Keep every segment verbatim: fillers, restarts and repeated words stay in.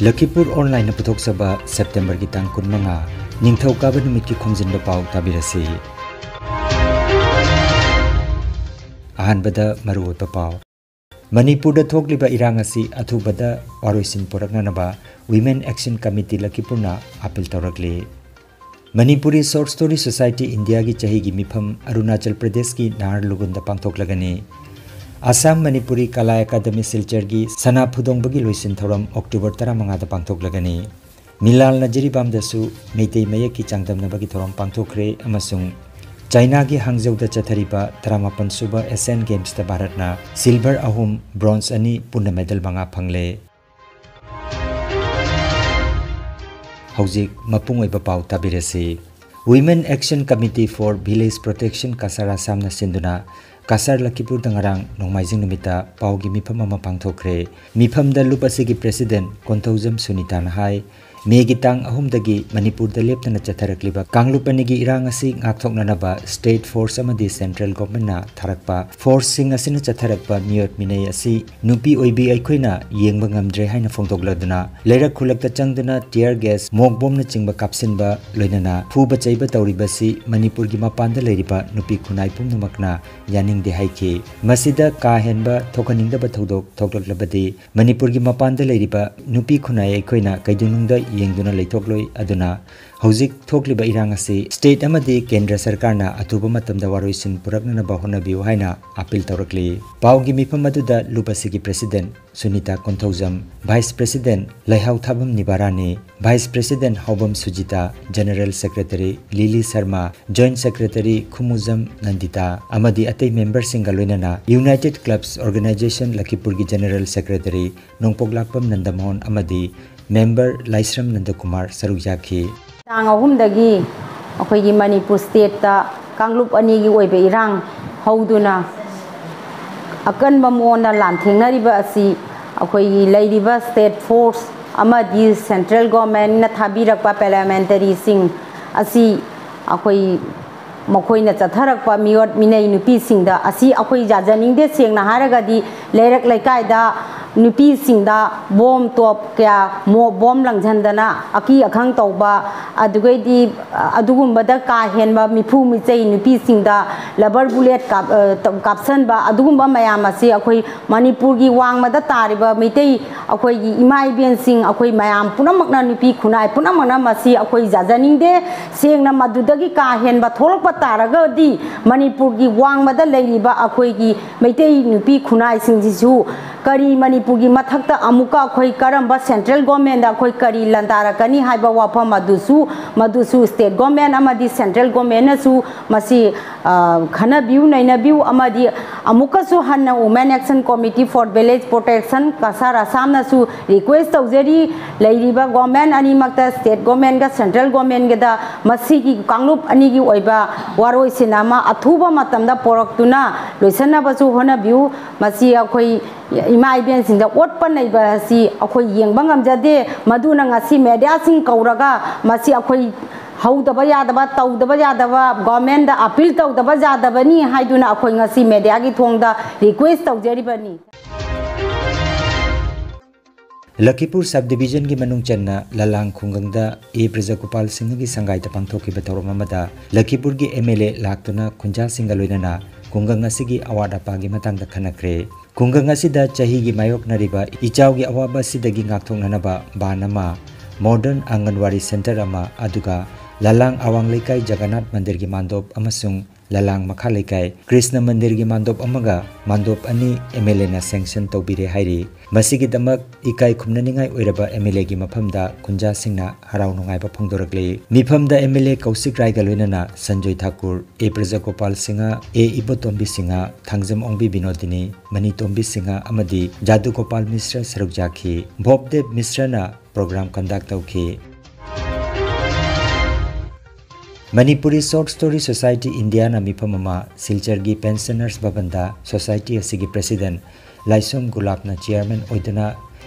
ꯂꯈꯤꯄꯨꯔ ꯑꯣꯟꯂꯥꯏꯟꯅ ꯄꯨꯊꯣꯛꯆꯕ ꯁꯦꯞꯇꯦꯝꯕꯔꯒꯤ ꯇꯥꯡ ꯀꯨꯟꯃꯉꯥ, ꯅꯤꯡꯊꯧꯀꯥꯕ ꯅꯨꯃꯤꯠꯀꯤ ꯈꯣꯝꯖꯤꯟꯕ ꯄꯥꯎ ꯇꯥꯕꯤꯔꯁꯤ꯫ ꯑꯍꯥꯟꯕꯗ ꯃꯔꯨꯑꯣꯏꯕ ꯄꯥꯎ꯫ ꯃꯅꯤꯄꯨꯔꯗ ꯊꯣꯛꯂꯤꯕ ꯏꯔꯥꯡ ꯑꯁꯤ ꯑꯊꯨꯕꯗ ꯋꯥꯔꯣꯏꯁꯤꯟ ꯄꯨꯔꯛꯅꯅꯕ Women Action Committee ꯂꯈꯤꯄꯨꯔꯅ ꯑꯥꯄꯤꯜ ꯇꯧꯔꯛꯂꯤ꯫ ꯃꯅꯤꯄꯨꯔꯤ Short Story Society ꯏꯟꯗꯤꯌꯥꯒꯤ ꯆꯍꯤꯒꯤ ꯃꯤꯐꯝ ꯑꯔꯨꯅꯥꯆꯜ ꯄ꯭ꯔꯗꯦꯁꯀꯤ ꯅꯍꯥꯔꯂꯒꯨꯟꯗ ꯄꯥꯡꯊꯣꯛꯂꯒꯅꯤ꯫ ꯑꯁꯥꯝ ꯃꯅꯤꯄꯨꯔꯤ ꯀꯂꯥ ꯑꯦꯀꯥꯗꯃꯤ ꯁꯤꯜꯆꯔꯒꯤ ꯁꯅꯥ ꯐꯨꯗꯣꯡꯕꯒꯤ ꯂꯣꯏꯁꯤꯟ ꯊꯧꯔꯝ ꯑꯣꯛꯇꯣꯕꯔ ꯇꯔꯥꯃꯉꯥꯗ ꯄꯥꯡꯊꯣꯛꯂꯒꯅꯤ꯫ ꯃꯤꯂꯥꯜꯅ ꯖꯤꯔꯤꯕꯥꯝꯗꯁꯨ ꯃꯩꯇꯩ ꯃꯌꯦꯛꯀꯤ ꯆꯥꯡꯗꯝꯅꯕꯒꯤ ꯊꯧꯔꯝ ꯄꯥꯡꯊꯣꯛꯈ꯭ꯔꯦ ꯑꯃꯁꯨꯡ ꯆꯥꯏꯅꯥꯒꯤ ꯍꯥꯡꯖꯧꯗ ꯆꯠꯊꯔꯤꯕ ꯇꯔꯥꯃꯥꯄꯟ ꯁꯨꯕ Asian Gamesꯇ ꯚꯥꯔꯠꯅ ꯁꯤꯜꯚꯔ ꯑꯍꯨꯝ, ꯕ꯭ꯔꯣꯟꯖ ꯑꯅꯤ, ꯄꯨꯟꯅ ꯃꯦꯗꯜ ꯃꯉꯥ ꯐꯪꯂꯦ꯫ ꯍꯧꯖꯤꯛ ꯃꯄꯨꯡ ꯑꯣꯏꯕ ꯄꯥꯎ ꯇꯥꯕꯤꯔꯁꯤ꯫ Women Action Committee for Village Protection Cachar ꯑꯁꯥꯝꯅ ꯁꯤꯟꯗꯨꯅ ꯀꯁꯥꯔ ꯂꯈꯤꯄꯨꯔꯗ ꯉꯔꯥꯡ ꯅꯣꯡꯃꯥꯏꯖꯤꯡ ꯅꯨꯃꯤꯠꯇ ꯄꯥꯎꯒꯤ ꯃꯤꯐꯝ ꯑꯃ ꯄꯥꯡꯊꯣꯛꯈ꯭ꯔꯦ꯫ ꯃꯤꯐꯝꯗ ꯂꯨꯞ ꯑꯁꯤꯒꯤ ꯄ꯭ꯔꯦꯁꯤꯗꯦꯟꯠ ꯀꯣꯟꯊꯧꯖꯝ ꯁꯨꯅꯤꯇꯥꯅ ꯍꯥꯏ, ꯃꯦꯒꯤ ꯇꯥꯡ ꯑꯍꯨꯝꯗꯒꯤ ꯃꯅꯤꯄꯨꯔꯗ ꯂꯦꯞꯇꯅ ꯆꯠꯊꯔꯛꯂꯤꯕ ꯀꯥꯡꯂꯨꯞ ꯑꯅꯤꯒꯤ ꯏꯔꯥꯡ ꯑꯁꯤ ꯉꯥꯛꯊꯣꯛꯅꯅꯕ state force ꯑꯃꯗꯤ central governmentꯅ ꯊꯥꯔꯛꯄ forceꯁꯤꯡ ꯑꯁꯤꯅ ꯆꯠꯊꯔꯛꯄ ꯃꯤꯑꯣꯠ ꯃꯤꯅꯩ ꯑꯁꯤ ꯅꯨꯄꯤ ꯑꯣꯏꯕꯤ ꯑꯩꯈꯣꯏꯅ ꯌꯦꯡꯕ ꯉꯝꯗ꯭ꯔꯦ ꯍꯥꯏꯅ ꯐꯣꯡꯗꯣꯛꯂꯗꯨꯅ ꯂꯩꯔꯛ ꯈꯨꯜꯂꯛꯇ ꯆꯪꯗꯨꯅ tear gas, ꯃꯣꯛ ꯕꯣꯝꯅꯆꯤꯡꯕ ꯀꯥꯞꯁꯤꯟꯕ, ꯂꯣꯏꯅꯅ ꯐꯨꯕ ꯆꯩꯕ ꯇꯧꯔꯤꯕꯁꯤ ꯃꯅꯤꯄꯨꯔꯒꯤ ꯃꯄꯥꯟꯗ ꯂꯩꯔꯤꯕ ꯅꯨꯄꯤ ꯈꯨꯟꯅꯥꯏ ꯄꯨꯝꯅꯃꯛꯅ ꯌꯥꯅꯤꯡꯗꯦ ꯍꯥꯏꯈꯤ꯫ ꯃꯁꯤꯗ ꯀꯥ ꯍꯦꯟꯕ ꯊꯣꯛꯍꯟꯅꯤꯡꯗꯕ ꯊꯧꯗꯣꯛ ꯊꯣꯛꯂꯛꯂꯕꯗꯤ ꯃꯅꯤꯄꯨꯔꯒꯤ ꯃꯄꯥꯟꯗ ꯂꯩꯔꯤꯕ ꯅꯨꯄꯤ ꯈꯨꯟꯅꯥꯏ ꯑꯩꯈꯣꯏꯅ ꯀꯩꯗꯧꯅꯨꯡꯗ ꯌꯦꯡꯗꯨꯅ ꯂꯩꯊꯣꯛꯂꯣꯏ꯫ ꯑꯗꯨꯅ ꯍꯧꯖꯤꯛ ꯊꯣꯛꯂꯤꯕ ꯏꯔꯥꯡ ꯑꯁꯤ state ꯑꯃꯗꯤ ꯀꯦꯟꯗ꯭ꯔ ꯁꯔꯀꯥꯔꯅ ꯑꯊꯨꯕ ꯃꯇꯝꯗ ꯋꯥꯔꯣꯏꯁꯤꯟ ꯄꯨꯔꯛꯅꯅꯕ ꯍꯣꯠꯅꯕꯤꯌꯨ ꯍꯥꯏꯅ ꯑꯥꯄꯤꯜ ꯇꯧꯔꯛꯂꯤ꯫ ꯄꯥꯎꯒꯤ ꯃꯤꯐꯝ ꯑꯗꯨꯗ ꯂꯨꯞ ꯑꯁꯤꯒꯤ president Sunita Konthoujam, vice president Leihaothabam Nibarani, vice president Haobam Sujita, general secretary Lili Sarma, joint secretary Khumujam Nandita ꯑꯃꯗꯤ ꯑꯇꯩ ꯃꯦꯝꯕꯔꯁꯤꯡꯒ ꯂꯣꯏꯅꯅ United Clubs Organisation ꯂꯈꯤꯄꯨꯔꯒꯤ ꯖꯦꯅꯔꯦꯜ ꯁꯦꯀ꯭ꯔꯦꯇꯔꯤ ꯅꯣꯡꯄꯣꯛꯂꯥꯛꯄꯝ ꯅꯟꯗꯃꯣꯍꯟ ꯑꯃꯗꯤ ꯃꯦꯝꯕꯔ ꯂꯥꯏꯁ꯭ꯔꯝ ꯅꯟꯗꯀꯨꯃꯥꯔ ꯁꯔꯨꯛ ꯌꯥꯈꯤ꯫ ꯇꯥꯡ ꯑꯍꯨꯝꯗꯒꯤ ꯑꯩꯈꯣꯏꯒꯤ ꯃꯅꯤꯄꯨꯔ stateꯇ ꯀꯥꯡꯂꯨꯞ ꯑꯅꯤꯒꯤ ꯑꯣꯏꯕ ꯏꯔꯥꯡ ꯍꯧꯗꯨꯅ ꯑꯀꯟꯕ ꯃꯑꯣꯡꯗ ꯂꯥꯟꯊꯦꯡꯅꯔꯤꯕ ꯑꯁꯤ ꯑꯩꯈꯣꯏꯒꯤ ꯂꯩꯔꯤꯕ state force ꯑꯃꯗꯤ central governmentꯅ ꯊꯥꯕꯤꯔꯛꯄ parliamentaryꯁꯤꯡ ꯑꯁꯤ ꯑꯩꯈꯣꯏ ꯃꯈꯣꯏꯅ ꯆꯠꯊꯔꯛꯄ ꯃꯤꯑꯣꯠ ꯃꯤꯅꯩ ꯅꯨꯄꯤꯁꯤꯡꯗ ꯑꯁꯤ ꯑꯩꯈꯣꯏ ꯌꯥꯖꯅꯤꯡꯗꯦ꯫ ꯁꯦꯡꯅ ꯍꯥꯏꯔꯒꯗꯤ ꯂꯩꯔꯛ ꯂꯩꯀꯥꯏꯗ ꯅꯨꯄꯤꯁꯤꯡꯗ ꯕꯣꯝ ꯇꯣꯞ ꯀꯌꯥ ꯃꯣ- ꯕꯣꯝ ꯂꯪꯁꯤꯟꯗꯅ ꯑꯀꯤ ꯑꯈꯪ ꯇꯧꯕ, ꯑꯗꯨꯒꯩꯗꯤ ꯑꯗꯨꯒꯨꯝꯕꯗ ꯀꯥ ꯍꯦꯟꯕ ꯃꯤꯐꯨ ꯃꯤꯆꯩ ꯅꯨꯄꯤꯁꯤꯡꯗ ꯂꯕꯔ ꯕꯨꯂꯦꯠ ꯀꯥꯞ- ꯑ, ꯀꯥꯞꯁꯟꯕ, ꯑꯗꯨꯒꯨꯝꯕ ꯃꯌꯥꯝ ꯑꯁꯤ ꯑꯩꯈꯣꯏ ꯃꯅꯤꯄꯨꯔꯒꯤ ꯋꯥꯡꯃꯗ ꯇꯥꯔꯤꯕ ꯃꯩꯇꯩ ꯑꯩꯈꯣꯏꯒꯤ ꯏꯃꯥ ꯏꯕꯦꯟꯁꯤꯡ, ꯑꯩꯈꯣꯏ ꯃꯌꯥꯝ ꯄꯨꯝꯅꯃꯛꯅ, ꯅꯨꯄꯤ ꯈꯨꯟꯅꯥꯏ ꯄꯨꯝꯅꯃꯛꯅ ꯃꯁꯤ ꯑꯩꯈꯣꯏ ꯌꯥꯖꯅꯤꯡꯗꯦ꯫ ꯁꯦꯡꯅ ꯃꯗꯨꯗꯒꯤ ꯀꯥ ꯍꯦꯟꯕ ꯊꯣꯛꯂꯛꯄ ꯇꯥꯔꯒꯗꯤ ꯃꯅꯤꯄꯨꯔꯒꯤ ꯋꯥꯡꯃꯗ ꯂꯩꯔꯤꯕ ꯑꯩꯈꯣꯏꯒꯤ ꯃꯩꯇꯩ ꯅꯨꯄꯤ ꯈꯨꯟꯅꯥꯏꯁꯤꯡꯁꯤꯁꯨ ꯀꯔꯤ ꯃꯅꯤꯄꯨꯔꯒꯤ ꯃꯊꯛꯇ ꯑꯃꯨꯛꯀ ꯑꯩꯈꯣꯏ ꯀꯔꯝꯕ central governmentꯗ ꯑꯩꯈꯣꯏ ꯀꯔꯤ ꯂꯥꯟꯗꯥꯔꯛꯀꯅꯤ ꯍꯥꯏꯕ ꯋꯥꯐꯝ ꯑꯗꯨꯁꯨ, ꯃꯗꯨꯁꯨ state government ꯑꯃꯗꯤ central governmentꯅꯁꯨ ꯃꯁꯤ, ꯑ, ꯈꯟꯅꯕꯤꯌꯨ, ꯅꯩꯅꯕꯤꯌꯨ꯫ ꯑꯃꯗꯤ ꯑꯃꯨꯛꯀꯁꯨ ꯍꯟꯅ Women Action Committee for Village Protection, Cachar ꯑꯁꯥꯝꯅꯁꯨ request ꯇꯧꯖꯔꯤ, ꯂꯩꯔꯤꯕ government ꯑꯅꯤꯃꯛꯇ, state governmentꯒ central governmentꯒꯗ, ꯃꯁꯤꯒꯤ ꯀꯥꯡꯂꯨꯞ ꯑꯅꯤꯒꯤ ꯑꯣꯏꯕ ꯋꯥꯔꯣꯏꯁꯤꯟ ꯑꯃ ꯑꯊꯨꯕ ꯃꯇꯝꯗ ꯄꯣꯔꯛꯇꯨꯅ ꯂꯣꯏꯁꯤꯟꯅꯕꯁꯨ ꯍꯣꯠꯅꯕꯤꯌꯨ꯫ ꯃꯁꯤ ꯑꯩꯈꯣꯏ ꯏꯃꯥ ꯏꯕꯦꯟꯁꯤꯡꯗ ꯑꯣꯠꯄ ꯅꯩꯕ ꯑꯁꯤ ꯑꯩꯈꯣꯏ ꯌꯦꯡꯕ ꯉꯝꯖꯗꯦ꯫ ꯃꯗꯨꯅ ꯉꯁꯤ mediaꯁꯤꯡ ꯀꯧꯔꯒ ꯃꯁꯤ ꯑꯩꯈꯣꯏ ꯍꯧꯗꯕ ꯌꯥꯗꯕ, ꯇꯧꯗꯕ ꯌꯥꯗꯕ, governmentꯗ appeal ꯇꯧꯗꯕ ꯌꯥꯗꯕꯅꯤ ꯍꯥꯏꯗꯨꯅ ꯑꯩꯈꯣꯏ ꯉꯁꯤ mediaꯒꯤ ꯊꯣꯡꯗ request ꯇꯧꯖꯔꯤꯕꯅꯤ꯫ ꯂꯈꯤꯄꯨꯔ sub divisionꯒꯤ ꯃꯅꯨꯡ ꯆꯟꯅ ꯂꯂꯥꯡ ꯈꯨꯡꯒꯪꯗ ꯑꯦ ꯕ꯭ꯔꯖꯒꯣꯄꯥꯜ ꯁꯤꯡꯍꯒꯤ ꯁꯪꯒꯥꯏꯗ ꯄꯥꯡꯊꯣꯛꯈꯤꯕ ꯊꯧꯔꯝ ꯑꯃꯗ ꯂꯈꯤꯄꯨꯔꯒꯤ MLA ꯂꯥꯛꯇꯨꯅ ꯈꯨꯟꯖꯥꯁꯤꯡꯒ ꯂꯣꯏꯅꯅ ꯈꯨꯡꯒꯪ ꯑꯁꯤꯒꯤ ꯑꯋꯥꯠ ꯑꯄꯥꯒꯤ ꯃꯇꯥꯡꯗ ꯈꯟꯅꯈ꯭ꯔꯦ꯫ ꯈꯨꯡꯒꯪ ꯑꯁꯤꯗ ꯆꯍꯤꯒꯤ ꯃꯥꯌꯣꯛꯅꯔꯤꯕ ꯏꯆꯥꯎꯒꯤ ꯑꯋꯥꯕ ꯑꯁꯤꯗꯒꯤ ꯉꯥꯛꯊꯣꯛꯅꯅꯕ ꯕꯥꯟ ꯑꯃ, modern ꯑꯪꯒꯟꯋꯥꯔꯤ center ꯑꯃ, ꯑꯗꯨꯒ ꯂꯂꯥꯡ ꯑꯋꯥꯡ ꯂꯩꯀꯥꯏ ꯖꯒꯟꯅꯥꯊ ꯃꯟꯗꯤꯔꯒꯤ ꯃꯥꯟꯗꯣꯞ ꯑꯃꯁꯨꯡ ꯂꯂꯥꯡ ꯃꯈꯥ ꯂꯩꯀꯥꯏ ꯀ꯭ꯔꯤꯁꯅ ꯃꯟꯗꯤꯔꯒꯤ ꯃꯥꯟꯗꯣꯞ ꯑꯃꯒ ꯃꯥꯟꯗꯣꯞ ꯑꯅꯤ MLAꯅ sanction ꯇꯧꯕꯤꯔꯦ ꯍꯥꯏꯔꯤ꯫ ꯃꯁꯤꯒꯤꯗꯃꯛ ꯏꯀꯥꯏ ꯈꯨꯝꯅꯅꯤꯡꯉꯥꯏ ꯑꯣꯏꯔꯕ MLAꯒꯤ ꯃꯐꯝꯗ ꯈꯨꯟꯖꯥꯁꯤꯡꯅ ꯍꯔꯥꯎ ꯅꯨꯡꯉꯥꯏꯕ ꯐꯣꯡꯗꯣꯔꯛꯂꯤ꯫ ꯃꯤꯐꯝꯗ MLA ꯀꯧꯁꯤꯛ ꯔꯥꯏꯒ ꯂꯣꯏꯅꯅ ꯁꯟꯖꯣꯏ ꯊꯥꯀꯨꯔ, ꯑꯦ ꯕ꯭ꯔꯖꯒꯣꯄꯥꯜ ꯁꯤꯡꯍ, ꯑꯦ ꯏꯕꯣꯇꯣꯝꯕꯤ ꯁꯤꯡꯍ, ꯊꯥꯡꯖꯝ ꯑꯣꯡꯕꯤ ꯕꯤꯅꯣꯗꯤꯅꯤ, ꯃꯅꯤ ꯇꯣꯝꯕꯤ ꯁꯤꯡꯍ ꯑꯃꯗꯤ ꯖꯥꯗꯨꯒꯣꯄꯥꯜ ꯃꯤꯁ꯭ꯔ ꯁꯔꯨꯛ ꯌꯥꯈꯤ꯫ ꯚꯣꯕꯗꯦꯕ ꯃꯤꯁ꯭ꯔꯅ program conduct ꯇꯧꯈꯤ꯫ ꯃꯅꯤꯄꯨꯔꯤ Short Story Society Indiaꯅ ꯃꯤꯐꯝ ꯑꯃ ꯁꯤꯜꯆꯔꯒꯤ Pensioners ꯚꯕꯟꯗ society ꯑꯁꯤꯒꯤ president ꯂꯥꯏꯁꯣꯝ ꯒꯨꯂꯥꯞꯅ chairman ꯑꯣꯏꯗꯨꯅ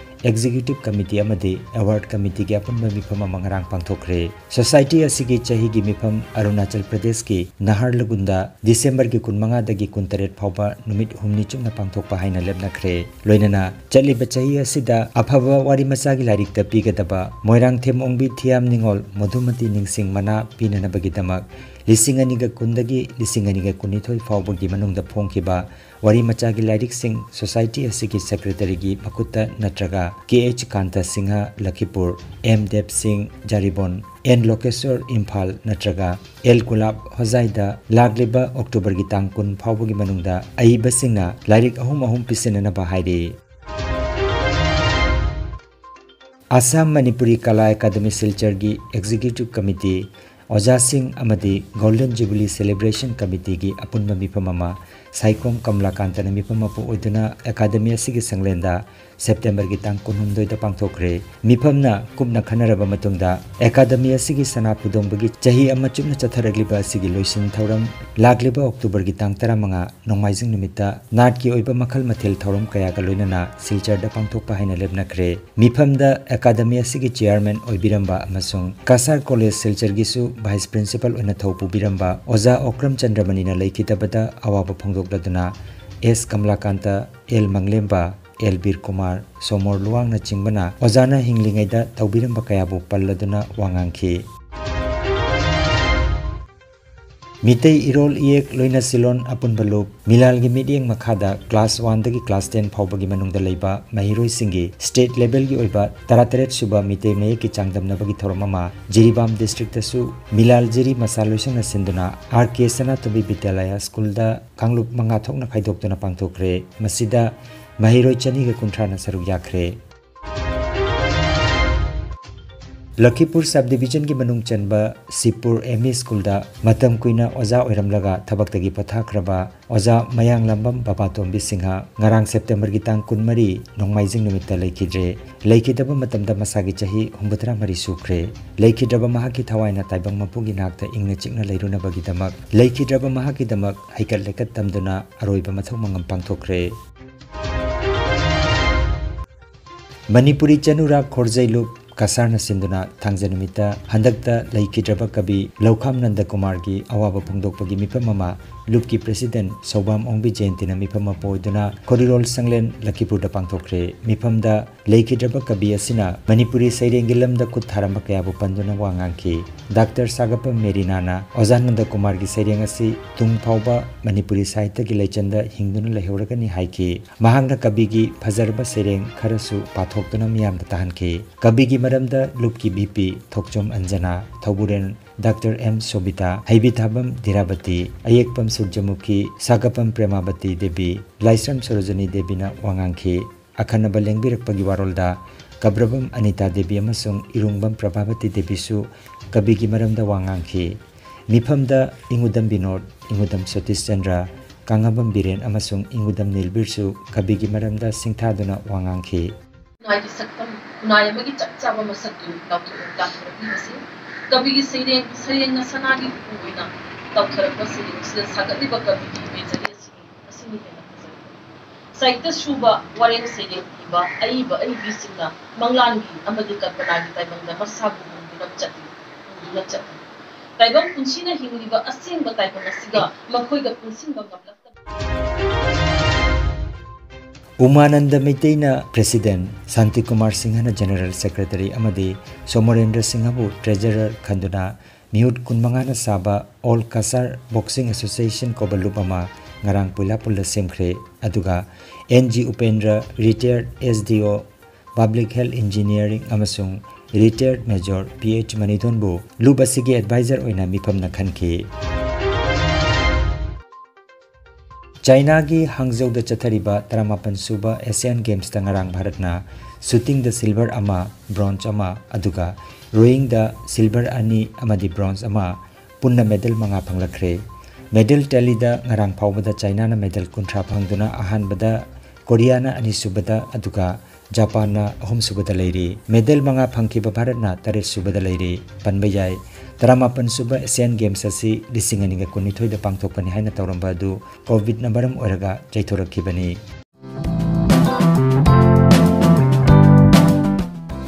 Executive Committee ꯑꯃꯗꯤ Award Committeeꯒꯤ ꯑꯄꯨꯟꯕ ꯃꯤꯐꯝ ꯑꯃ ꯉꯔꯥꯡ ꯄꯥꯡꯊꯣꯛꯈ꯭ꯔꯦ꯫ Society ꯑꯁꯤꯒꯤ ꯆꯍꯤꯒꯤ ꯃꯤꯐꯝ ꯑꯔꯨꯅꯥꯆꯜ ꯄ꯭ꯔꯗꯦꯁꯀꯤ ꯅꯍꯥꯔꯂꯒꯨꯟꯗ ꯗꯤꯁꯦꯝꯕꯔꯒꯤ ꯀꯨꯟꯃꯉꯥꯗꯒꯤ ꯀꯨꯟꯇꯔꯦꯠ ꯐꯥꯎꯕ ꯅꯨꯃꯤꯠ ꯍꯨꯝꯅꯤ ꯆꯨꯞꯅ ꯄꯥꯡꯊꯣꯛꯄ ꯍꯥꯏꯅ ꯂꯦꯞꯅꯈ꯭ꯔꯦ꯫ ꯂꯣꯏꯅꯅ ꯆꯠꯂꯤꯕ ꯆꯍꯤ ꯑꯁꯤꯗ ꯑꯐꯕ ꯋꯥꯔꯤ ꯃꯆꯥꯒꯤ ꯂꯥꯏꯔꯤꯛꯇ ꯄꯤꯒꯗꯕ ꯃꯣꯏꯔꯥꯡꯊꯦꯝ ꯑꯣꯡꯕꯤ ꯊꯤꯌꯥꯝ ꯅꯤꯉꯣꯜ ꯃꯣꯙꯨꯃꯇꯤ ꯅꯤꯡꯁꯤꯡ ꯃꯅꯥ ꯄꯤꯅꯅꯕꯒꯤꯗꯃꯛ ꯂꯤꯁꯤꯡ ꯑꯅꯤꯒ ꯀꯨꯟꯗꯒꯤ ꯂꯤꯁꯤꯡ ꯑꯅꯤꯒ ꯀꯨꯟꯅꯤꯊꯣꯏ ꯐꯥꯎꯕꯒꯤ ꯃꯅꯨꯡꯗ ꯐꯣꯡꯈꯤꯕ ꯋꯥꯔꯤ ꯃꯆꯥꯒꯤ ꯂꯥꯏꯔꯤꯛꯁꯤꯡ Society ꯑꯁꯤꯒꯤ Secretaryꯒꯤ ꯃꯈꯨꯠꯇ ꯅꯠꯇ꯭ꯔꯒ ꯀꯦ ꯑꯩꯆ ꯀꯥꯟꯇ ꯁꯤꯡꯍ, ꯂꯈꯤꯄꯨꯔ, ꯑꯦꯝ ꯗꯦꯕ ꯁꯤꯡ, ꯖꯥꯔꯤꯕꯣꯟ, ꯑꯦꯟ ꯂꯣꯀꯦꯁꯣꯔ, ꯏꯝꯐꯥꯜ, ꯅꯠꯇ꯭ꯔꯒ ꯑꯦꯜ ꯒꯨꯂꯥꯕ, ꯍꯣꯖꯥꯏꯗ ꯂꯥꯛꯂꯤꯕ ꯑꯣꯛꯇꯣꯕꯔꯒꯤ ꯇꯥꯡ ꯀꯨꯟ ꯐꯥꯎꯕꯒꯤ ꯃꯅꯨꯡꯗ ꯑꯏꯕꯁꯤꯡꯅ ꯂꯥꯏꯔꯤꯛ ꯑꯍꯨꯝ ꯑꯍꯨꯝ ꯄꯤꯁꯤꯟꯅꯅꯕ ꯍꯥꯏꯔꯤ꯫ ꯑꯁꯥꯝ ꯃꯅꯤꯄꯨꯔꯤ ꯀꯂꯥ ꯑꯦꯀꯥꯗꯃꯤ ꯁꯤꯜꯆꯔꯒꯤ Executive Committee, ꯑꯣꯖꯥꯁꯤꯡ ꯑꯃꯗꯤ Golden Jubilee Celebration Committeeꯒꯤ ꯑꯄꯨꯟꯕ ꯃꯤꯐꯝ ꯑꯃ ꯁꯥꯏꯈꯣꯝ ꯀꯃꯂꯥꯀꯥꯟꯇꯅ ꯃꯤꯐꯝ ꯃꯄꯨ ꯑꯣꯏꯗꯨꯅ ꯑꯦꯀꯥꯗꯃꯤ ꯑꯁꯤꯒꯤ ꯁꯪꯂꯦꯟꯗ ꯁꯦꯞꯇꯦꯝꯕꯔꯒꯤ ꯇꯥꯡ ꯀꯨꯟꯍꯨꯝꯗꯣꯏꯗ ꯄꯥꯡꯊꯣꯛꯈ꯭ꯔꯦ꯫ ꯃꯤꯐꯝꯅ ꯀꯨꯞꯅ ꯈꯟꯅꯔꯕ ꯃꯇꯨꯡꯗ ꯑꯦꯀꯥꯗꯃꯤ ꯑꯁꯤꯒꯤ ꯁꯅꯥ ꯐꯨꯗꯣꯡꯕꯒꯤ ꯆꯍꯤ ꯑꯃ ꯆꯨꯞꯅ ꯆꯠꯊꯔꯛꯂꯤꯕ ꯑꯁꯤꯒꯤ ꯂꯣꯏꯁꯤꯟ ꯊꯧꯔꯝ ꯂꯥꯛꯂꯤꯕ ꯑꯣꯛꯇꯣꯕꯔꯒꯤ ꯇꯥꯡ ꯇꯔꯥꯃꯉꯥ ꯅꯣꯡꯃꯥꯏꯖꯤꯡ ꯅꯨꯃꯤꯠꯇ ꯅꯥꯠꯀꯤ ꯑꯣꯏꯕ ꯃꯈꯜ ꯃꯊꯦꯜ ꯊꯧꯔꯝ ꯀꯌꯥꯒ ꯂꯣꯏꯅꯅ ꯁꯤꯜꯆꯔꯗ ꯄꯥꯡꯊꯣꯛꯄ ꯍꯥꯏꯅ ꯂꯦꯞꯅꯈ꯭ꯔꯦ꯫ ꯃꯤꯐꯝꯗ ꯑꯦꯀꯥꯗꯃꯤ ꯑꯁꯤꯒꯤ chairman ꯑꯣꯏꯕꯤꯔꯝꯕ ꯑꯃꯁꯨꯡ ꯀꯁꯥꯔ ꯀꯣꯂꯦꯖ ꯁꯤꯜꯆꯔꯒꯤꯁꯨ vice principal ꯑꯣꯏꯅ ꯊꯧ ꯄꯨꯕꯤꯔꯝꯕ ꯑꯣꯖꯥ ꯑꯣꯀ꯭ꯔꯝ ꯆꯟꯗ꯭ꯔꯃꯅꯤꯅ ꯂꯩꯈꯤꯗꯕꯗ ꯑꯋꯥꯕ ꯐꯣꯡꯗꯣꯛꯂꯗꯨꯅ ꯑꯦꯁ ꯀꯃꯂꯥꯀꯥꯟꯇ, ꯑꯦꯜ ꯃꯪꯂꯦꯝꯕ, ꯑꯦꯜ ꯕꯤꯔ ꯀꯨꯃꯥꯔ, ꯁꯣꯃꯣꯔ ꯂꯨꯋꯥꯡꯅꯆꯤꯡꯕꯅ ꯑꯣꯖꯥꯅ ꯍꯤꯡꯂꯤꯉꯩꯗ ꯇꯧꯕꯤꯔꯝꯕ ꯀꯌꯥꯕꯨ ꯄꯜꯂꯗꯨꯅ ꯋꯥ ꯉꯥꯡꯈꯤ꯫ ꯃꯤꯇꯩ ꯏꯔꯣꯜ ꯏꯌꯦꯛ ꯂꯣꯏꯅ ꯁꯤꯂꯣꯟ ꯑꯄꯨꯟꯕ ꯂꯨꯞ ꯃꯤꯂꯥꯜꯒꯤ ꯃꯤꯠꯌꯦꯡ ꯃꯈꯥꯗ class one ꯗꯒꯤ class ten ꯐꯥꯎꯕꯒꯤ ꯃꯅꯨꯡꯗ ꯂꯩꯕ ꯃꯍꯩꯔꯣꯏꯁꯤꯡꯒꯤ state level ꯒꯤ ꯑꯣꯏꯕ ꯇꯔꯥꯇꯔꯦꯠ ꯁꯨꯕ ꯃꯤꯇꯩ ꯃꯌꯦꯛꯀꯤ ꯆꯥꯡꯗꯝꯅꯕꯒꯤ ꯊꯧꯔꯝ ꯑꯃ ꯖꯤꯔꯤꯕꯥꯝ district ꯇꯁꯨ ꯃꯤꯂꯥꯜ ꯖꯤꯔꯤ ꯃꯁꯥ ꯂꯣꯏꯁꯪꯅ ꯁꯤꯟꯗꯨꯅ ꯑꯥꯔ ꯀꯦ ꯁꯅꯥꯇꯣꯝꯕꯤ ꯕꯤꯗ꯭ꯌꯥꯂꯌꯥ school ꯗ ꯀꯥꯡꯂꯨꯞ ꯃꯉꯥ ꯊꯣꯛꯅ ꯈꯥꯏꯗꯣꯛꯇꯨꯅ ꯄꯥꯡꯊꯣꯛꯈ꯭ꯔꯦ꯫ ꯃꯁꯤꯗ ꯃꯍꯩꯔꯣꯏ ꯆꯅꯤꯒ ꯀꯨꯟꯊ꯭ꯔꯥꯅ ꯁꯔꯨꯛ ꯌꯥꯈ꯭ꯔꯦ꯫ ꯂꯈꯤꯄꯨꯔ sub division ꯒꯤ ꯃꯅꯨꯡ ꯆꯟꯕ ꯁꯤꯄꯨꯔ M E school ꯗ ꯃꯇꯝ ꯀꯨꯏꯅ ꯑꯣꯖꯥ ꯑꯣꯏꯔꯝꯂꯒ ꯊꯕꯛꯇꯒꯤ ꯄꯣꯊꯥꯈ꯭ꯔꯕ ꯑꯣꯖꯥ ꯃꯌꯥꯡꯂꯝꯕꯝ ꯕꯕꯥꯇꯣꯝꯕꯤ ꯁꯤꯡꯍ ꯉꯔꯥꯡ ꯁꯦꯞꯇꯦꯝꯕꯔꯒꯤ ꯇꯥꯡ ꯀꯨꯟꯃꯔꯤ ꯅꯣꯡꯃꯥꯏꯖꯤꯡ ꯅꯨꯃꯤꯠꯇ ꯂꯩꯈꯤꯗ꯭ꯔꯦ꯫ ꯂꯩꯈꯤꯗꯕ ꯃꯇꯝꯗ ꯃꯁꯥꯒꯤ ꯆꯍꯤ ꯍꯨꯝꯐꯨꯇꯔꯥ ꯃꯔꯤ ꯁꯨꯈ꯭ꯔꯦ꯫ ꯂꯩꯈꯤꯗ꯭ꯔꯕ ꯃꯍꯥꯛꯀꯤ ꯊꯋꯥꯏꯅ ꯇꯥꯏꯕꯪ ꯃꯄꯨꯒꯤ ꯅꯥꯛꯇ ꯏꯪꯅ ꯆꯤꯛꯅ ꯂꯩꯔꯨꯅꯕꯒꯤꯗꯃꯛ, ꯂꯩꯈꯤꯗ꯭ꯔꯕ ꯃꯍꯥꯛꯀꯤꯗꯃꯛ ꯍꯩꯀꯠ ꯂꯩꯀꯠ ꯇꯝꯗꯨꯅ ꯑꯔꯣꯏꯕ ꯃꯊꯧ ꯃꯉꯝ ꯄꯥꯡꯊꯣꯛꯈ꯭ꯔꯦ꯫ ꯃꯅꯤꯄꯨꯔꯤ ꯆꯅꯨꯔꯥ ꯈꯣꯔꯖꯩ ꯂꯨꯞ ꯀꯁꯥꯔꯅ ꯁꯤꯟꯗꯨꯅ ꯊꯥꯡꯖ ꯅꯨꯃꯤꯠꯇ ꯍꯟꯗꯛꯇ ꯂꯩꯈꯤꯗ꯭ꯔꯕ ꯀꯕꯤ ꯂꯧꯈꯥꯝ ꯅꯟꯗ ꯀꯨꯃꯥꯔꯒꯤ ꯑꯋꯥꯕ ꯐꯣꯡꯗꯣꯛꯄꯒꯤ ꯃꯤꯐꯝ ꯑꯃ ꯂꯨꯞꯀꯤ ꯄ꯭ꯔꯦꯁꯤꯗꯦꯟꯠ ꯁꯧꯕꯥꯝ ꯑꯣꯡꯕꯤ ꯖꯌꯟꯇꯤꯅ ꯃꯤꯐꯝ ꯑꯃ ꯄꯣꯏꯗꯨꯅ ꯈꯣꯔꯤꯔꯣꯜ ꯁꯪꯂꯦꯟ ꯂꯛꯈꯤꯄꯨꯔꯗ ꯄꯥꯡꯊꯣꯛꯈ꯭ꯔꯦ꯫ ꯃꯤꯐꯝꯗ ꯂꯩꯈꯤꯗ꯭ꯔꯕ ꯀꯕꯤ ꯑꯁꯤꯅ ꯃꯅꯤꯄꯨꯔꯤ ꯁꯩꯔꯦꯡꯒꯤ ꯂꯝꯗ ꯈꯨꯠ ꯊꯥꯔꯝꯕ ꯀꯌꯥꯕꯨ ꯄꯟꯗꯨꯅ ꯋꯥ ꯉꯥꯡꯈꯤ꯫ ꯗꯥꯛꯇꯔ ꯁꯥꯒꯞꯄꯝ ꯃꯦꯔꯤꯅꯥꯅ ꯑꯣꯖꯥ ꯅꯟꯗ ꯀꯨꯃꯥꯔꯒꯤ ꯁꯩꯔꯦꯡ ꯑꯁꯤ ꯇꯨꯡ ꯐꯥꯎꯕ ꯃꯅꯤꯄꯨꯔꯤ ꯁꯥꯍꯤꯇ꯭ꯌꯒꯤ ꯂꯩꯆꯟꯗ ꯍꯤꯡꯗꯨꯅ ꯂꯩꯍꯧꯔꯒꯅꯤ ꯍꯥꯏꯈꯤ꯫ ꯃꯍꯥꯛꯅ ꯀꯕꯤꯒꯤ ꯐꯖꯔꯕ ꯁꯩꯔꯦꯡ ꯈꯔꯁꯨ ꯄꯥꯊꯣꯛꯇꯨꯅ ꯃꯤꯌꯥꯝꯗ ꯇꯥꯍꯟꯈꯤ꯫ ꯀꯕꯤꯒꯤ ꯃꯔꯝꯗ ꯂꯨꯞꯀꯤ ꯚꯤ ꯄꯤ ꯊꯣꯛꯆꯣꯝ ꯑꯟꯖꯅꯥ, ꯊꯧꯕꯨꯔꯦꯟ ꯗꯥꯛꯇꯔ ꯑꯦꯝ ꯁꯣꯕꯤꯇꯥ, ꯍꯩꯕꯤꯊꯥꯕꯝ ꯙꯤꯔꯥꯕꯇꯤ, ꯑꯌꯦꯛꯄꯝ ꯁꯨꯔꯖꯃꯨꯈꯤ, ꯁꯥꯒꯞꯄꯝ ꯄ꯭ꯔꯦꯃꯥꯕꯇꯤ ꯗꯦꯕꯤ, ꯂꯥꯏꯁ꯭ꯔꯝ ꯁꯣꯔꯣꯖꯅꯤ ꯗꯦꯕꯤꯅ ꯋꯥ ꯉꯥꯡꯈꯤ꯫ ꯑꯈꯟꯅꯕ ꯂꯦꯡꯕꯤꯔꯛꯄꯒꯤ ꯋꯥꯔꯣꯜꯗ ꯀꯕ꯭ꯔꯕꯝ ꯑꯅꯤꯇꯥ ꯗꯦꯕꯤ ꯑꯃꯁꯨꯡ ꯏꯔꯨꯡꯕꯝ ꯄ꯭ꯔꯚꯥꯕꯇꯤ ꯗꯦꯕꯤꯁꯨ ꯀꯕꯤꯒꯤ ꯃꯔꯝꯗ ꯋꯥ ꯉꯥꯡꯈꯤ꯫ ꯃꯤꯐꯝꯗ ꯏꯉꯨꯗꯝ ꯕꯤꯅꯣꯗ, ꯏꯉꯨꯗꯝ ꯁꯇꯤꯁ ꯆꯟꯗ꯭ꯔ, ꯀꯥꯉꯕꯝ ꯕꯤꯔꯦꯟ ꯑꯃꯁꯨꯡ ꯏꯉꯨꯗꯝ ꯅꯤꯜꯕꯤꯔꯁꯨ ꯀꯕꯤꯒꯤ ꯃꯔꯝꯗ ꯁꯤꯡꯊꯥꯗꯨꯅ ꯋꯥ ꯉꯥꯡꯈꯤ꯫ ꯈꯨꯟꯅꯥꯏꯒꯤ ꯁꯛꯇꯝ, ꯈꯨꯟꯅꯥꯏ ꯑꯃꯒꯤ ꯆꯞ ꯆꯥꯕ ꯃꯁꯛꯇꯨ ꯂꯥꯎꯊꯣꯛ-, ꯂꯥꯎꯊꯣꯔꯛꯂꯤꯕꯁꯤ ꯀꯕꯤꯒꯤ ꯁꯩꯔꯦꯡ, ꯁꯩꯔꯦꯡꯅ ꯁꯅꯥꯒꯤ ꯎꯄꯨ ꯑꯣꯏꯅ ꯇꯧꯊꯔꯛꯄ ꯁꯩꯔꯦꯡꯁꯤꯗ ꯁꯥꯒꯠꯂꯤꯕ ꯀꯕꯤꯒꯤ ꯏꯃꯦꯖꯔꯤ ꯑꯁꯤꯅꯤ, ꯑꯁꯤꯅꯤ ꯍꯦꯟꯅ ꯐꯖꯔꯤꯕ꯫ ꯁꯥꯍꯤꯇ꯭ꯌ ꯁꯨꯕ, ꯋꯥꯔꯦꯡ ꯁꯩꯔꯦꯡ ꯏꯕ ꯑꯏꯕ ꯑꯏꯕꯤꯁꯤꯡꯅ ꯃꯪꯂꯥꯟꯒꯤ ꯑꯃꯗꯤ ꯀꯜꯄꯅꯥꯒꯤ ꯇꯥꯏꯕꯪꯗ ꯃꯁꯥꯕꯨ ꯍꯣꯡꯗꯨꯅ ꯆꯠꯂꯤ, ꯍꯣꯡꯗꯨꯅ ꯆꯠꯂꯤ꯫ ꯇꯥꯏꯕꯪ ꯄꯨꯟꯁꯤꯅ ꯍꯤꯡꯂꯤꯕ ꯑꯁꯦꯡꯕ ꯇꯥꯏꯕꯪ ꯑꯁꯤꯒ ꯃꯈꯣꯏꯒ ꯄꯨꯟꯁꯤꯟꯕ ꯉꯝꯂꯛꯇꯕ꯫ ꯎꯃꯥꯅꯟꯗ ꯃꯩꯇꯩꯅ ꯄ꯭ꯔꯦꯁꯤꯗꯦꯟꯠ, ꯁꯥꯟꯇꯤꯀꯨꯃꯥꯔ ꯁꯤꯡꯍꯅ ꯖꯦꯅꯔꯦꯜ ꯁꯦꯀ꯭ꯔꯦꯇꯔꯤ ꯑꯃꯗꯤ ꯁꯣꯃꯣꯔꯦꯟꯗ꯭ꯔ ꯁꯤꯡꯍꯕꯨ ꯇ꯭ꯔꯦꯖꯔꯔ ꯈꯟꯗꯨꯅ ꯃꯤꯍꯨꯠ ꯀꯨꯟꯃꯉꯥꯅ ꯁꯥꯕ ꯑꯣꯜ ꯀꯁꯥꯔ ꯕꯣꯛꯁꯤꯡ ꯑꯦꯁꯣꯁꯤꯌꯦꯁꯟ ꯀꯧꯕ ꯂꯨꯞ ꯑꯃ ꯉꯔꯥꯡ ꯄꯣꯏꯂꯥꯄꯨꯜꯗ ꯁꯦꯝꯈ꯭ꯔꯦ꯫ ꯑꯗꯨꯒ and G Upendra, ꯔꯤꯇꯥꯌꯔꯗ S D ꯑꯣ, ꯄꯕ꯭ꯂꯤꯛ ꯍꯦꯜꯊ ꯏꯟꯖꯤꯅꯤꯌꯥꯔꯤꯡ ꯑꯃꯁꯨꯡ ꯔꯤꯇꯥꯌꯔꯗ ꯃꯦꯖꯣꯔ ꯄꯤ ꯑꯩꯆ ꯃꯅꯤꯊꯣꯟꯕꯨ ꯂꯨꯞ ꯑꯁꯤꯒꯤ ꯑꯦꯗꯚꯥꯏꯖꯔ ꯑꯣꯏꯅ ꯃꯤꯐꯝꯅ ꯈꯟꯈꯤ꯫ ꯆꯥꯏꯅꯥꯒꯤ ꯍꯥꯡꯖꯧꯗ ꯆꯠꯊꯔꯤꯕ ꯇꯔꯥꯃꯥꯄꯟ ꯁꯨꯕ ꯑꯦꯁꯤꯌꯥꯟ ꯒꯦꯝꯁꯇ ꯉꯔꯥꯡ ꯚꯥꯔꯠꯅ ꯁꯨꯇꯤꯡꯗ ꯁꯤꯜꯚꯔ ꯑꯃ, ꯕ꯭ꯔꯣꯟꯖ ꯑꯃ, ꯑꯗꯨꯒ ꯔꯣꯌꯤꯡꯗ ꯁꯤꯜꯚꯔ ꯑꯅꯤ ꯑꯃꯗꯤ ꯕ꯭ꯔꯣꯟꯖ ꯑꯃ, ꯄꯨꯟꯅ ꯃꯦꯗꯜ ꯃꯉꯥ ꯐꯪꯂꯛꯈ꯭ꯔꯦ꯫ ꯃꯦꯗꯜ ꯇꯦꯂꯤꯗ ꯉꯔꯥꯡ ꯐꯥꯎꯕꯗ ꯆꯥꯏꯅꯥꯅ ꯃꯦꯗꯜ ꯀꯨꯟꯊ꯭ꯔꯥ ꯐꯪꯗꯨꯅ ꯑꯍꯥꯟꯕꯗ, ꯀꯣꯔꯤꯌꯥꯅ ꯑꯅꯤꯁꯨꯕꯗ, ꯑꯗꯨꯒ ꯖꯄꯥꯟꯅ ꯑꯍꯨꯝꯁꯨꯕꯗ ꯂꯩꯔꯤ꯫ ꯃꯦꯗꯜ ꯃꯉꯥ ꯐꯪꯈꯤꯕ ꯚꯥꯔꯠꯅ ꯇꯔꯦꯠꯁꯨꯕꯗ ꯂꯩꯔꯤ꯫ ꯄꯟꯕ ꯌꯥꯏ, ꯇꯔꯥꯃꯥꯄꯟ ꯁꯨꯕ ꯑꯦꯁꯤꯌꯥꯟ ꯒꯦꯝꯁ ꯑꯁꯤ ꯂꯤꯁꯤꯡ ꯑꯅꯤꯒ ꯀꯨꯟꯅꯤꯊꯣꯏꯗ ꯄꯥꯡꯊꯣꯛꯀꯅꯤ ꯍꯥꯏꯅ ꯇꯧꯔꯝꯕ ꯑꯗꯨ ꯀꯣꯚꯤꯗꯅ ꯃꯔꯝ ꯑꯣꯏꯔꯒ ꯆꯩꯊꯣꯔꯛꯈꯤꯕꯅꯤ꯫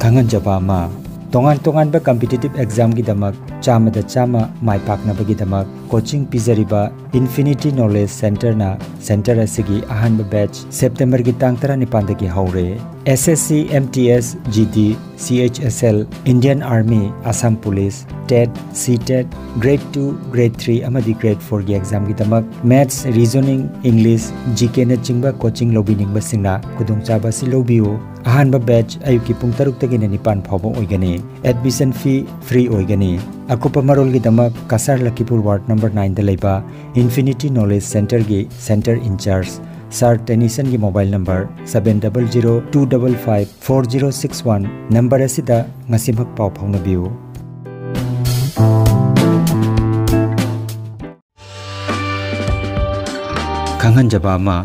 ꯈꯪꯍꯟꯖꯕ ꯑꯃ, ꯇꯣꯉꯥꯟ ꯇꯣꯉꯥꯟꯕ competitive examꯒꯤꯗꯃꯛ ꯆꯥꯝꯃꯗ ꯆꯥꯝꯃ ꯃꯥꯏ ꯄꯥꯛꯅꯕꯒꯤꯗꯃꯛ coaching ꯄꯤꯖꯔꯤꯕ Infinity Knowledge Centerꯅ center ꯑꯁꯤꯒꯤ ꯑꯍꯥꯟꯕ batch Septemberꯒꯤ ꯇꯥꯡ ꯇꯔꯥꯅꯤꯄꯥꯟꯗꯒꯤ ꯍꯧꯔꯦ꯫ S S C, M T S, G D, C H S L, Indian Army, Assam Police, TET, C TET, Grade two, Grade three ꯑꯃꯗꯤ Grade fourꯒꯤ examꯒꯤꯗꯃꯛ Maths, Reasoning, English, G Kꯅꯆꯤꯡꯕ coaching ꯂꯧꯕꯤꯅꯤꯡꯕꯁꯤꯡꯅ ꯈꯨꯗꯣꯡꯆꯥꯕ ꯑꯁꯤ ꯂꯧꯕꯤꯌꯨ꯫ ꯑꯍꯥꯟꯕ batch ꯑꯌꯨꯛꯀꯤ ꯄꯨꯡ ꯇꯔꯨꯛꯇꯒꯤꯅ ꯅꯤꯄꯥꯟ ꯐꯥꯎꯕ ꯑꯣꯏꯒꯅꯤ꯫ Admission fee free ꯑꯣꯏꯒꯅꯤ꯫ ꯑꯀꯨꯞꯄ ꯃꯔꯣꯜꯒꯤꯗꯃꯛ ꯀꯁꯥꯔ ꯂꯈꯤꯄꯨꯔ ward number nineꯗ ꯂꯩꯕ Infinity Knowledge Centerꯒꯤ center in charge Sir Tenisonꯒꯤ mobile number seven double zero two double five four zero six one number ꯑꯁꯤꯗ ꯉꯁꯤꯃꯛ ꯄꯥꯎ ꯐꯥꯎꯅꯕꯤꯌꯨ꯫ ꯈꯪꯍꯟꯖꯕ ꯑꯃ,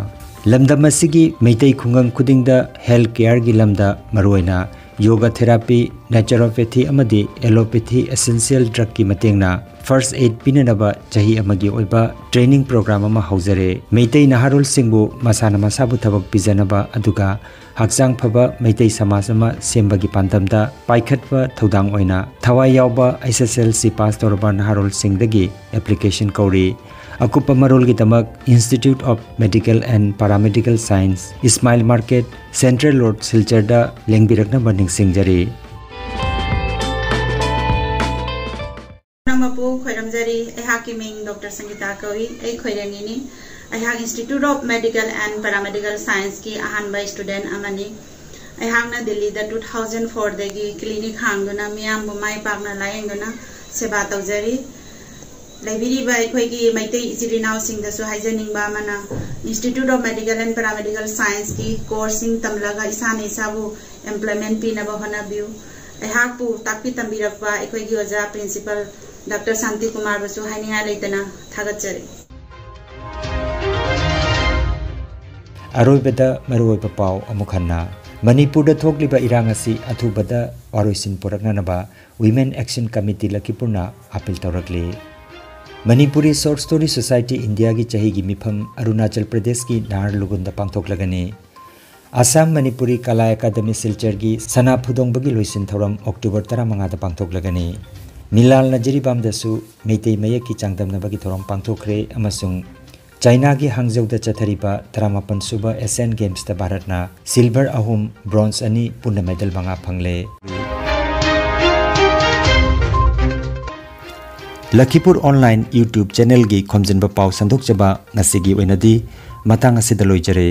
ꯂꯝꯗꯝ ꯑꯁꯤꯒꯤ ꯃꯩꯇꯩ ꯈꯨꯡꯒꯪ ꯈꯨꯗꯤꯡꯗ health careꯒꯤ ꯂꯝꯗ ꯃꯔꯨꯑꯣꯏꯅ yoga therapy, naturopathy ꯑꯃꯗꯤ allopathy essential drugꯀꯤ ꯃꯇꯦꯡꯅ first aid ꯄꯤꯅꯅꯕ ꯆꯍꯤ ꯑꯃꯒꯤ ꯑꯣꯏꯕ training program ꯑꯃ ꯍꯧꯖꯔꯦ꯫ ꯃꯩꯇꯩ ꯅꯍꯥꯔꯣꯜꯁꯤꯡꯕꯨ ꯃꯁꯥꯅ ꯃꯁꯥꯕꯨ ꯊꯕꯛ ꯄꯤꯖꯅꯕ ꯑꯗꯨꯒ ꯍꯛꯆꯥꯡ ꯐꯕ ꯃꯩꯇꯩ ꯁꯃꯥꯖ ꯑꯃ ꯁꯦꯝꯕꯒꯤ ꯄꯥꯟꯗꯝꯗ ꯄꯥꯏꯈꯠꯄ ꯊꯧꯗꯥꯡ ꯑꯣꯏꯅ ꯊꯋꯥꯏ ꯌꯥꯎꯕ H S L C pass ꯇꯧꯔꯕ ꯅꯍꯥꯔꯣꯜꯁꯤꯡꯗꯒꯤ application ꯀꯧꯔꯤ꯫ ꯑꯀꯨꯞꯄ ꯃꯔꯣꯜꯒꯤꯗꯃꯛ Institute of Medical and Paramedical Science, Smile Market, Central Road, ꯁꯤꯜꯆꯔꯗ ꯂꯦꯡꯕꯤꯔꯛꯅꯕ ꯅꯤꯡꯁꯤꯡꯖꯔꯤ꯫ ꯄꯨꯝꯅꯃꯛꯄꯨ ꯈꯣꯏꯔꯝꯖꯔꯤ꯫ ꯑꯩꯍꯥꯛꯀꯤ ꯃꯤꯡ Doctor ꯁꯪꯒꯤꯇꯥ ꯀꯧꯏ꯫ ꯑꯩ ꯈꯣꯏꯔꯦꯡꯒꯤꯅꯤ꯫ ꯑꯩꯍꯥꯛ Institute of Medical and Paramedical Scienceꯀꯤ ꯑꯍꯥꯟꯕ student ꯑꯃꯅꯤ꯫ ꯑꯩꯍꯥꯛꯅ ꯗꯤꯜꯂꯤꯗ two thousand fourꯗꯒꯤ clinic ꯍꯥꯡꯗꯨꯅ ꯃꯤꯌꯥꯝꯕꯨ ꯃꯥꯏ ꯄꯥꯛꯅ ꯂꯥꯌꯦꯡꯗꯨꯅ ꯁꯦꯕꯥ ꯇꯧꯖꯔꯤ꯫ ꯂꯩꯕꯤꯔꯤꯕ ꯑꯩꯈꯣꯏꯒꯤ ꯃꯩꯇꯩ ꯏꯆꯤꯜ ꯏꯅꯥꯎꯁꯤꯡꯗꯁꯨ ꯍꯥꯏꯖꯅꯤꯡꯕ ꯑꯃꯅ, Institute of Medical and Paramedical Scienceꯀꯤ courseꯁꯤꯡ ꯇꯝꯂꯒ ꯏꯁꯥꯅ ꯏꯁꯥꯕꯨ employment ꯄꯤꯅꯕ ꯍꯣꯠꯅꯕꯤꯌꯨ꯫ ꯑꯩꯍꯥꯛꯄꯨ ꯇꯥꯛꯄꯤ ꯇꯝꯕꯤꯔꯛꯄ ꯑꯩꯈꯣꯏꯒꯤ ꯑꯣꯖꯥ Principal Doctor ꯁꯥꯟꯇꯤ ꯀꯨꯃꯥꯔꯕꯨꯁꯨ ꯍꯥꯏꯅꯤꯡꯉꯥꯏ ꯂꯩꯇꯅ ꯊꯥꯒꯠꯆꯔꯤ꯫ ꯑꯔꯣꯏꯕꯗ ꯃꯔꯨꯑꯣꯏꯕ ꯄꯥꯎ ꯑꯃꯨꯛ ꯍꯟꯅ꯫ ꯃꯅꯤꯄꯨꯔꯗ ꯊꯣꯛꯂꯤꯕ ꯏꯔꯥꯡ ꯑꯁꯤ ꯑꯊꯨꯕꯗ ꯋꯥꯔꯣꯏꯁꯤꯟ ꯄꯨꯔꯛꯅꯅꯕ Women Action Committee ꯂꯈꯤꯄꯨꯔꯅ appeal ꯇꯧꯔꯛꯂꯤ꯫ Manipuri Short Story Society Indiaꯒꯤ ꯆꯍꯤꯒꯤ ꯃꯤꯐꯝ ꯑꯔꯨꯅꯥꯆꯜ ꯄ꯭ꯔꯗꯦꯁꯀꯤ ꯅꯍꯥꯔꯂꯒꯨꯟꯗ ꯄꯥꯡꯊꯣꯛꯂꯒꯅꯤ꯫ ꯑꯁꯥꯝ ꯃꯅꯤꯄꯨꯔꯤ ꯀꯂꯥ ꯑꯦꯀꯥꯗꯃꯤ ꯁꯤꯜꯆꯔꯒꯤ ꯁꯅꯥ ꯐꯨꯗꯣꯡꯕꯒꯤ ꯂꯣꯏꯁꯤꯟ ꯊꯧꯔꯝ ꯑꯣꯛꯇꯣꯕꯔ ꯇꯔꯥꯃꯉꯥꯗ ꯄꯥꯡꯊꯣꯛꯂꯒꯅꯤ꯫ ꯃꯤꯂꯥꯜꯅ ꯖꯤꯔꯤꯕꯥꯝꯗꯁꯨ ꯃꯩꯇꯩ ꯃꯌꯦꯛꯀꯤ ꯆꯥꯡꯗꯝꯅꯕꯒꯤ ꯊꯧꯔꯝ ꯄꯥꯡꯊꯣꯛꯈ꯭ꯔꯦ ꯑꯃꯁꯨꯡ ꯆꯥꯏꯅꯥꯒꯤ ꯍꯥꯡꯖꯧꯗ ꯆꯠꯊꯔꯤꯕ ꯇꯔꯥꯃꯥꯄꯟ ꯁꯨꯕ ꯑꯦꯁꯤꯌꯥꯟ ꯒꯦꯝꯁꯇ ꯚꯥꯔꯠꯅ ꯁꯤꯜꯚꯔ ꯑꯍꯨꯝ, ꯕ꯭ꯔꯣꯟꯖ ꯑꯅꯤ, ꯄꯨꯟꯅ ꯃꯦꯗꯜ ꯃꯉꯥ ꯐꯪꯂꯦ꯫ ꯂꯈꯤꯄꯨꯔ ꯑꯣꯟꯂꯥꯏꯟ YouTube ꯆꯦꯅꯦꯜꯒꯤ ꯈꯣꯝꯖꯤꯟꯕ ꯄꯥꯎ ꯁꯟꯗꯣꯛꯆꯕ ꯉꯁꯤꯒꯤ ꯑꯣꯏꯅꯗꯤ ꯃꯇꯥꯡ ꯑꯁꯤꯗ ꯂꯣꯏꯖꯔꯦ꯫